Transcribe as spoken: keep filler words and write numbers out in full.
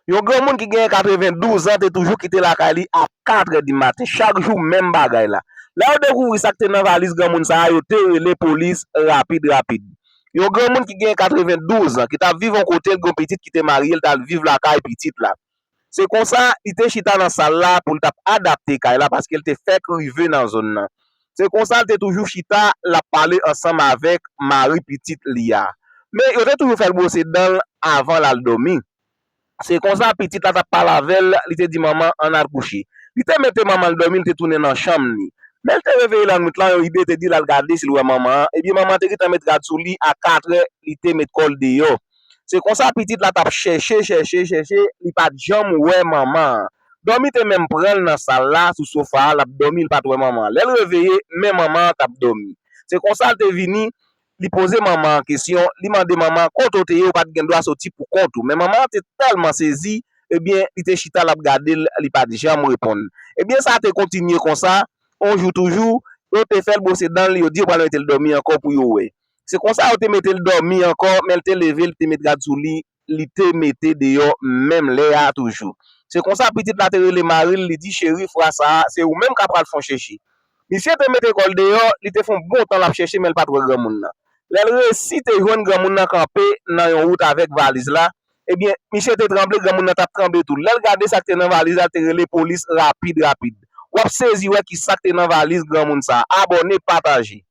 Yon granmoun ki genyen katrevendouz an te toujou kite lakay li a katrè di maten, chak jou menm bagay la. Lè yo dekouvri sa k te nan valiz granmoun sa a, yo te rele polis rapid rapid. Yon granmoun ki genyen katrevendouz an, ki t ap viv yon kote, l gen yon pitit ki te marye, l t al viv lakay pitit la. Se konsa, li te chita nan sal la pou l t ap adapte kay la paske l te fèk rive nan zòn nan. Se konsa, l te toujou chita, l ap pale ansanm avèk mari pitit li a. Men, yo te toujou fè l bwose dan l avan l al dòmi. Se konsa, pitit la t ap pale avè l, li te di, "Manman, ann al kouche." Li te mete manman l dòmi, li te tounen nan chanm li. Men l te reveye lannwit lan, yon ide te di l al gade si l wè manman an. Ebyen, manman an te gentan met rad sou li, a katrè, li te met kò l deyò. Se konsa, pitit la t ap chèche, chèche, chèche, li pa t janm wè manman an. Dòmi te menm pran l nan sal la, sou sofa a, l ap dòmi, li pa t wè manman an. Lè l reveye, men manman an t ap dòmi. Se konsa, l te vini, li poze manman an kesyon, li mande manman an, "Kote w te ye, ou pa t gen dwa soti pou kont ou?" Men manman an te tèlman sezi, ebyen, li te chita, l ap gade l, li pa t janm reponn. Ebyen, sa te kontinye konsa, yon jou toujou, yo te fè l bwose dan l, yo di yo pral mete l dòmi ankò pou yo wè. Se konsa, yo te mete l dòmi ankò, men l te leve, li te met rad sou li, li te mete deyò menm lè a toujou. Se konsa, pitit la te rele mari l, li di, "Cheri, fwa sa a, se ou menm k ap pral fè yon chèche." Misye te mete kò l deyò, li te fè yon bon tan l ap chèche, men l pa t wè granmoun nan. Lè l resi te jwenn granmoun nan kanpe nan yon wout avèk valiz la, ebyen, misye te tranble, granmoun nan t ap tranble tou. Lè l gade sa k te nan valiz la, l te rele polis rapid, rapid. W ap sezi wè ki sa k te nan valiz granmoun sa a. Abòne, pataje.